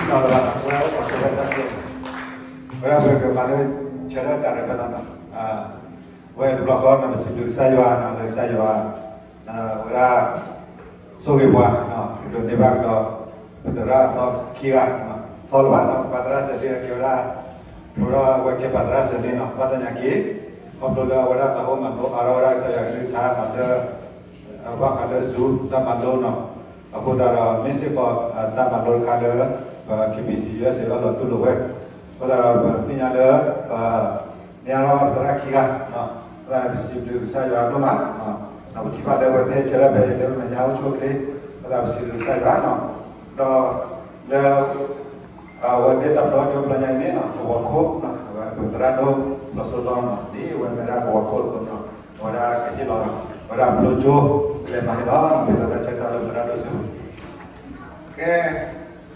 ဝဲအိၣ်ခိးဆၢဝဲတၢ်ကျိၤ, ဝဲဒၣ်ပကမၤလၢ ဆၢထၢၣ်တၢ်ရဲၣ်ဖဲလီၤနီၤ, ဝဲတဘျီဃီနီၤ ပစံးဘျုးကစၢ်ယွၤနီၤ လၢကစၢ်ယွၤ ဝဲဒၣ် ဆိၣ်ဂ့ၤပှၤ ဒိးန့ၢ်ဘၣ်ကဒီး ပသရၣ်သီခံဂၤ သီလၢၤဘၣ်နီၤ ပှၤသရၣ်စၢၤလ့အကဲဝဲဒၣ် ဖိဒီးအဝဲကဲပှၤသရၣ်စၢၤလ့နီၤ ဘၣ်ဆၣ်သနာ်က့ ခီဖျိလၢအဝဲဒၣ်သးအိၣ်မၤလိအါထီၣ်ဝဲဒၣ်ကစၢ်ယွၤကလုၢ်ကထါနီၤ လၢ ဘၣ်ဃးလၢ Zoom တၢ်မၤလိနီၤ, အဃိသတးဒီး မ့ၢ်စ့ၢ်ကီး တၢ်မၤလိတခါလၢ ပ KBC USA လီၤလီၤတူၢ်လိာ်ဝဲ, အဃိသတးဒီး ပသ့ၣ်ညါလၢ ပ န့ၢ်အါထီၣ်ဘၣ်ပသရၣ်ခံဂၤ, အဃိသတးဒီး ပစံးဘျုးကစၢ်ယွၤဒိၣ်မး, ဒီးပထံၣ်ဘၣ်လၢအဝဲသ့ၣ်ဆၢထၢၣ်ဖဲအံၤလၢပမဲာ်ညါအိၣ်ဆူၣ်အိၣ်ချ့, အဃိသတးဒီး ပစံးဘျုးကစၢ်ယွၤနီၤ, ဒီးလၢ အဝဲသ့ၣ်တၢ်ပျီကၠိဘျီညါအံၤန့ၣ်နီၤ ပဝီၤခိၣ်, ပသရၣ်ဒိၣ်လီၤစိၤလီၤနီၤ ဒ်အဝဲမ့ၢ်ဒၣ်ပဝီၤခိၣ်အသိးနီၤ အဝဲဒၣ်ကဟ့ၣ်လီၤ အဝဲဒၣ်ပျီကၠိ လဲၤမၤန့ၣ်လီၤ မ့ၢ်လီၤတၢ်ဆၢကတီၢ်လၢပသရၣ်ဒိၣ်စုပူၤ, ကဲ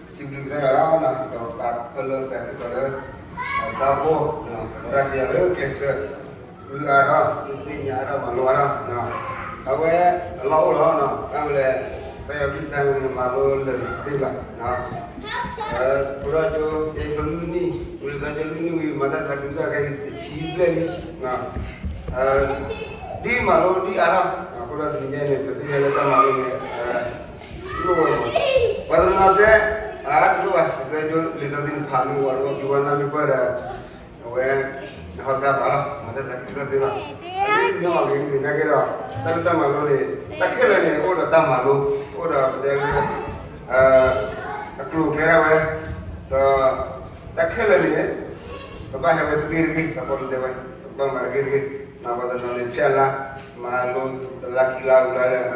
စံးဘျုးကစၢ်ယွၤလီၤ, ဒီးပာ်ဖၢလၢပသးစ့ၢ်ကီးလၢ တၢ်အိၣ်ဖှိၣ် ပသရၣ်က့ၤအီၤလၢကျဲးစၢး အုၣ်အါထီၣ် သ့ၣ်ညါအါထီၣ် မၤလိအါထီၣ်, အဝဲအလီၢ်အိၣ်လီၤ, ဘၣ်မနုၤလဲၣ် ကစၢ်ယွၤကလုၢ်ကထါန့ၣ် မၤလိလၢာ်သ့လီၤ, ဖိဒီကၠိ ယဲဖိလွံၢ်နံၣ် ဝံသးစူၤလွံၢ်နံၣ်ဝံၤ မၤတၢ်သးခုကစီၣ်ခဲအံၤတဆံဘျဲၣ်လံ ဒ်မၤလိဒ်အါထီၣ်, အဃိဒီးတနံၤညါန့ၣ် ပသ့ၣ်ညါလၢတၢ်မၤလိန့ၣ် လိၣ်ဝဲမး, ပှၤတနီၤနီၤတဲ အါတလိၣ်ဘၣ် ကစၢ်ယွၤလံာ်စီဆှံန့ၣ်ဖးမ့ၢ်ဝဲ ဝဲက့ၤဝဲနၢ်မ့ၢ်ပှၢ်ဒီး အဝဲ နဟီသရၣ်ဘၣ်လီၤ မၤတၢ်သးခုကစီၣ်သ့လီၤ, မ့ၢ်မၤဂ့ၤဂ့ၤနာ်က့ဒီး တၢ်လၢတၢ်မၤလိန့ၣ် တၢ်ခဲလၢာ်န့ၣ် အိၣ်ဒီးတၢ်မၤလိ အိၣ်ဒီးပတဲလၢ အကျိၤအကျဲဒၣ်ဝဲ, ဒီး တၢ်ခဲလၢာ်န့ၣ် ပဘၣ်ဟဲဝဲတဂ့ၤတဂ့ၤ စီၤပီလူးတဲဝဲ ပဘၣ်မၤတဂ့ၤတဂ့ၤ, ပှၤတနီၤန့ၣ် ဖျဲၣ်လါ မၤလိတလါခံလါဝံၤလီၤဒီး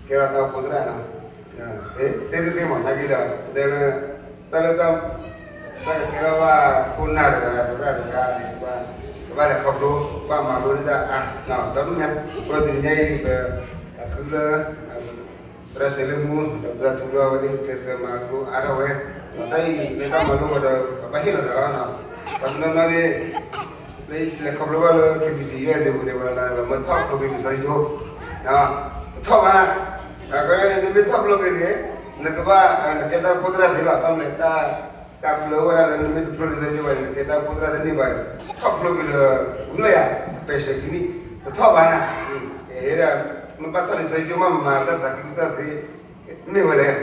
ကဲထီၣ်တၢ်အိၣ်ဖှိၣ်သရၣ်နီၤ, သ့သ့မး နာ်က့ဒီး ပတဲလၢ တၢ်လၢတၢ် တၢ်ကကဲထီၣ်ဘၣ်ခိၣ်နၢ်တဂၤ သရၣ်တဂၤန့ၣ် ကဘၣ်လဲၤခီဖျိ ကဘၣ်မၤလိန့ၢ်တၢ်အါ ဒီဒူၣ်ညါ, အဃိဒီးတနံၤညါအံၤ ပသးခုလၢ သရၣ်စၢၤလ့မူ ဒီးပသးခုလၢအဝဲသ့ၣ်ကျဲးစၢးမၤလိအါထီၣ်ဝဲ, ဒီးတၢ်အံၤလၢတၢ်မၤလိဃီဒီး ပဘၣ်ဟ့ၣ်လီၤသးလီၤ, ပှၤတနီၤနီၤန့ၣ် လၢလဲၤခီဖျိဘၣ်လၢ KBC USA ပူၤန့ၣ် ပှၤတနီၤန့ၣ် ပမ့ၢ်ထီၣ်ဖျိက့ၤလံာ်စီဆှံကၠိ တထီၣ်ဘၣ်နၤ, အဃိန့ၣ် နမ့ၢ်ထီၣ်ဖျိက့ၤန့ၣ် နကဘၣ် နကဲတၢ်အိၣ်ဖှိၣ်သရၣ်သ့လီၤ, ဘၣ်မနုၤလဲၣ် တၢ်ဘျၢဝဲဒၣ်လၢနမ့ၢ်တဖျိလံာ်စီဆှံကၠိဘၣ်န့ၣ် နကဲတၢ်အိၣ်ဖှိၣ်သရၣ်တန့ၢ်ဘၣ်ဒီး ထီၣ်ဖျိက့ၤလၢ ဝံလၢယၤ special ကံနံၣ် တထီၣ်ဘၣ်နၤ, ဒ် မ့ၢ်ဘၣ်ထီၣ်လံာ်စီဆှံကၠိမး မၤတၢ်သးခုကစီၣ်သ့ မ့ၢ်ဝဲလဲၣ်,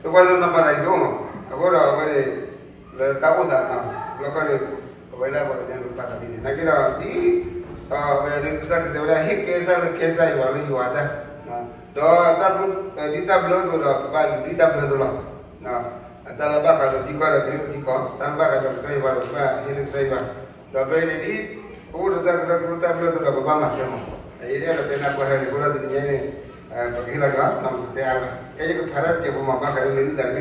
ပကွၢ်လၢနီၢ်ပၢ်သးဒ်ဒိၣ်မး, အဃိဒီးအဝဲန့ၣ် လၢတၢ်အိၣ်သးနီၤ လီၢ်ခီန့ၣ် ပဝဲဒၣ်ပှၤကညီန့ၣ် ပာ်သးဒ်န့ၣ် နာ်က့ဒီး ဒ် စီၤပၤဒုးကစၢ်ခရံာ်တဲဝဲဒၣ် ဟ့ၣ်ကဲစၢ်လၢကဲစၢ်ယွၤလၢယွၤတၢ်, ဒီးတၢ်သိၣ် ဒ်တၢ်ဘျၢအသိးဒီး ပဘၣ်ဒ်တၢ်ဘျၢအသိးလီၤ, တၢ်လၢဘၣ်ဃးဒီးထံကီၢ်ဒီး ပဟ့ၣ်လၢထံကီၢ်, တၢ်လၢဘၣ်ဃးဒီးကစၢ်ယွၤဒီး ပဘၣ်ဟ့ၣ်လၢကစၢ်ယွၤ, ဒီးဖဲအံၤန့ၣ်ဒ် ပအိၣ်ဒီးတၢ်ကရၢကရိတၢ်ဘျၢအသိးဒီး ပဘၣ်မၤထွဲမး, ယအဲၣ်ဒိးတဲနၢ်ပၢၢ်ထီၣ်န့ၣ် အဃိဒီးတနံၤညါအံၤန့ၣ် ပကဟ့ၣ်လီၤက့ၤလီၤ နီၢ်ပတဲအါလီၤ, ကဲယကဖးထီၣ်တစဲးဖိမး ဘၣ်ဃးလၢလံာ်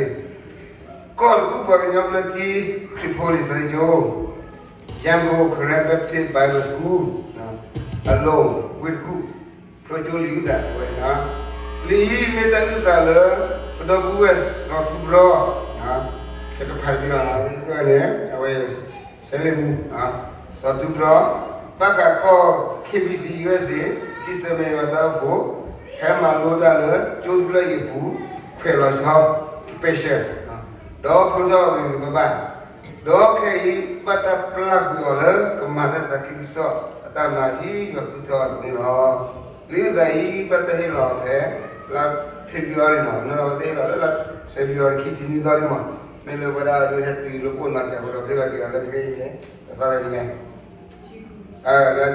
အုၣ်သးတဘ့ၣ် ကီၢ်တကူၣ်ပှၤကညီဘျၢထံ ခရံာ်ဖိလံာ်စီဆှံကၠိ, Yangon Karen Baptist Bible School, အလိၤ ဝ့ၢ်တကူၣ်, ဖျိကၠိလံာ်အုၣ်သးဝဲ, လံာ်အံၤမ့ၢ်တၢ်အုၣ်သးလၢ ပဒီပုၢ်ဝဲၢ်စီၤထူဘြီ, ကဖးတဘ့ၣ်လီၤ, န့ၣ် အဝဲ စဲလ့မူ စီၤထူဘြီ, ဘၣ်ဃးကီၢ် KBC USA ထံဆၢမဲာ်ယွၤတၢ်အိၣ်ဖှိၣ် ဟဲမၤလိတၢ်လၢကၠိတဖျၢၣ်အံၤအပူၤ ခွဲးလီၤဆီ special ဒီးဖျိထီၣ်ဂ့ၤဂ့ၤဘၣ်ဘၣ်, ဒီးခဲအံၤဘၣ်တၢ်ပျၢ်ကွံာ်အီၤလၢ ကမၤတၢ်သးခုကစီၣ်အတၢ်မၤဒ်ယွၤဃုထၢအီၤအသိးန့ၣ်လီၤ. လံာ်အုၣ်သးအံၤ ဘၣ်တၢ်ဟ့ၣ်လီၤအီၤဖဲ လါ February နီၤ, နီၤဒီးပတဟ့ၣ်လီၤလၢလါ February ခံဆံနွံသီလံမး, မ့ၢ်လၢပဝဲဒၣ်ဒုးဟဲတုၤလၢပအိၣ်နီတစဲးဖိဒီး ပဟ့ၣ်လီၤက့ၤအီၤလၢခဲအံၤန့ၣ် ပသီလၢနံၤညါ လၢ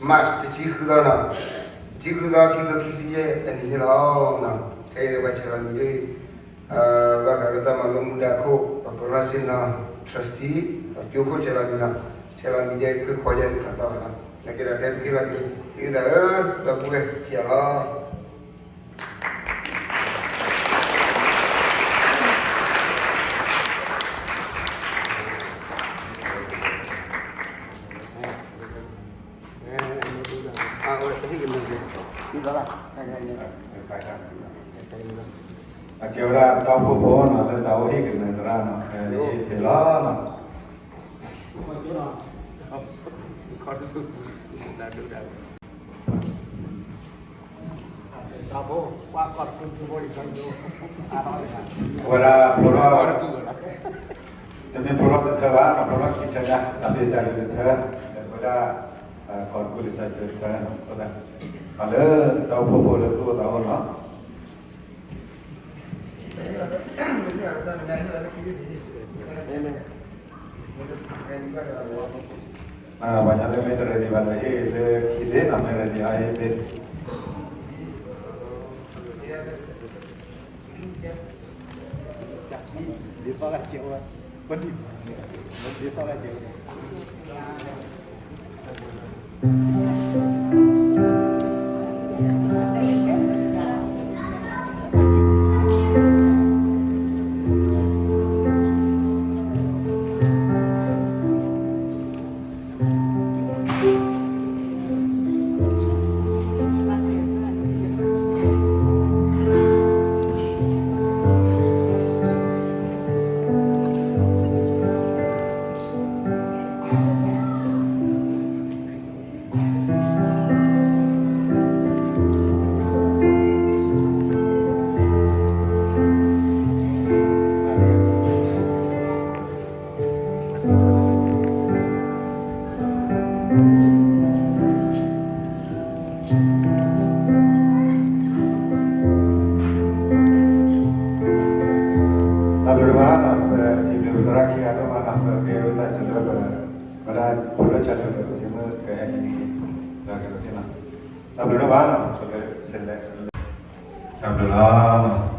March တဆံဃုသီနီၤ, တဆံဃုသီ ခံထိခံဆံယဲၢ်အနံၤန့ၣ်လီၤ. ခဲအံၤဒီးပှၤဆဲးလီၤမံၤဒ်အံၤ, ဘၣ်ဃးလၢတၢ်မၤလိမူဒါခိၣ် အပရၢစ့နီၤ trustee အကၠိခိၣ်ဆဲးလီၤမံၤနီၤ, ဆဲးလီၤမံၤယဲၢ်ခွ့ၣ်ဃီယဲၢ်န့ၣ်ဖးဘၣ်ဘၣ်နီၤ, နာ်က့ဒီးခဲပကဟ့ၣ်လီၤက့ၤ ဒ်အုၣ်သးလၢ ဒီပုၢ်ဝဲၢ်ခံဂၤလီၤ. အကဲဝဲဒၣ်တၢ်အိၣ်ဖှိၣ်ဖိနီၤ လၢသးအိၣ်ဟ့ၣ်ကနၢၤသရၣ်နီၤ ဖဲန့ၣ်သ့လီၤနီၤ. အဝဲဒၣ်ဖျိထီၣ်, တမ့ၢ်ဖျိထီၣ်တထၢဘၣ်, ဖျိထီၣ်ခံထၢညါ, စးဘ့ၣ်စးယိၤတထၢ, အဝဲဒၣ် ကီၢ်တကူၣ်လံာ်စီဆှံတထၢ, အဃိသတး ပှၤလၢတၢ်အိၣ်ဖှိၣ်ဖိလၢသူၣ်အိၣ်သးအိၣ်နီၤ. ပှၤညါလၢမ့ၢ်တ ready ဘၣ်ဒီး ဟ့ၣ်လၢခံသ့ၣ်နီၤ, မ့ၢ် ready အဟ့ၣ်သ့. တၢ်ဘျုးဒိၣ်မးနီၤ, ပစံးဘျုးပသရၣ်ခံဂၤဒိၣ်မးနီၤ, ပကဲဝဲသးစၢၤလၢပ ဝဲဒၣ်ဖိဒိၣ်ဆၢထၢၣ်လၢပကဲမုၢ်ကဟဲက့ၤန့ၣ်, တၢ်ဘျုးဒိၣ်မးနီၤ, ပကဆဲးလဲၤ, တၢ်ဘျုးလီၤ.